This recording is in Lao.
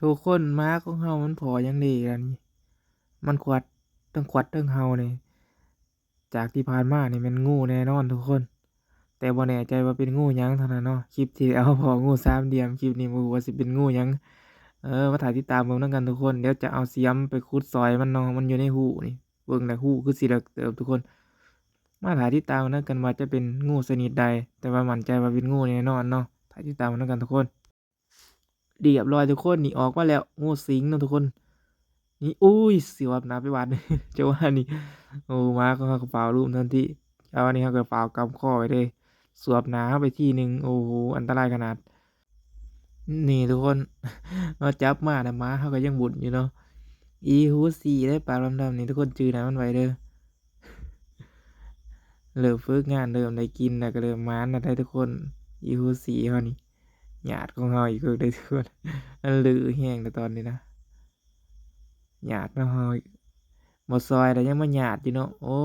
ທຸກຄົນ ໝາຂອງເຮົາມັນພໍ້ຫຍັງເດລະນີ້ ມັນຂວັດ ທັງຂວັດທັງເຫົ່ານີ້. ຈາກທີ່ຜ່ານມານີ້ແມ່ນງູແນ່ນອນທຸກຄົນ ແຕ່ບໍ່ແນ່ໃຈວ່າເປັນງູຫຍັງເທົ່ານັ້ນເນາະ. ຄລິບທີ່ແລ້ວພໍ້ງູສາມຫຼ່ຽມ ຄລິບນີ້ບໍ່ຮູ້ວ່າຊິເປັນງູຫຍັງ. ເອີ ມາຖ້າຕິດຕາມເບິ່ງນຳກັນທຸກຄົນ. ດຽວຈະເອົາສຽມໄປຂຸດຊ່ອຍມັນເນາະ ມັນຢູ່ໃນຮູນີ້. ເບິ່ງແລ້ວຮູຄືຊິເລິກເຕີບທຸກຄົນ. ມາຖ້າຕິດຕາມນຳກັນວ່າຈະເປັນງູຊະນິດໃດ ແຕ່ວ່າໝັ້ນໃຈວ່າເປັນງູແນ່ນອນເນາະ. ຖ້າຕິດຕາມນຳກັນທຸກຄົນ. ລຽບຮ້ອຍທຸກຄົນ ນີ້ອອກມາແລ້ວ ງູສິງເນາະທຸກຄົນ. ນີ້ ໂອ້ຍ ສວບໜ້າໄປບາດ ຈັງຫວະນີ້. ໂອ້ ໝາຂອງເຮົາກໍຟ້າວລູມທັນທີ. ເອົາ ອັນນີ້ເຮົາກໍຟ້າວກຳຄໍໄວ້ເດ້ ສວບໜ້າເຮົາໄປທີໜຶ່ງ. ໂອ້ໂຫ ອັນຕະລາຍຂະໜາດ. ນີ້ທຸກຄົນ ເຮົາຈັບມານະ ໝາເຮົາກໍຍັງບຸນຢູ່ເນາະ. ອີຮູສີ່ເດ້ ປາກດຳໆນີ້ ທຸກຄົນຈື່ໜ້າມັນໄວ້ເດີ. ເລີ່ມຝຶກງານ ເລີ່ມໄດ້ກິນແລ້ວ ກໍເລີ່ມໝານແລ້ວໄດ໋ທຸກຄົນ. ອີຮູສີ່ເຮົານີ້ ຍາດຂອງເຮົາອີກເດີທຸກຄົນ. ມັນດື້ແຮງແລ້ວຕອນນີ້ນະ ຍາດນຳເຮົາອີກ. ບໍ່ຊ່ອຍແລ້ວຍັງມາຍາດຢູ່ເນາະ. ໂອ້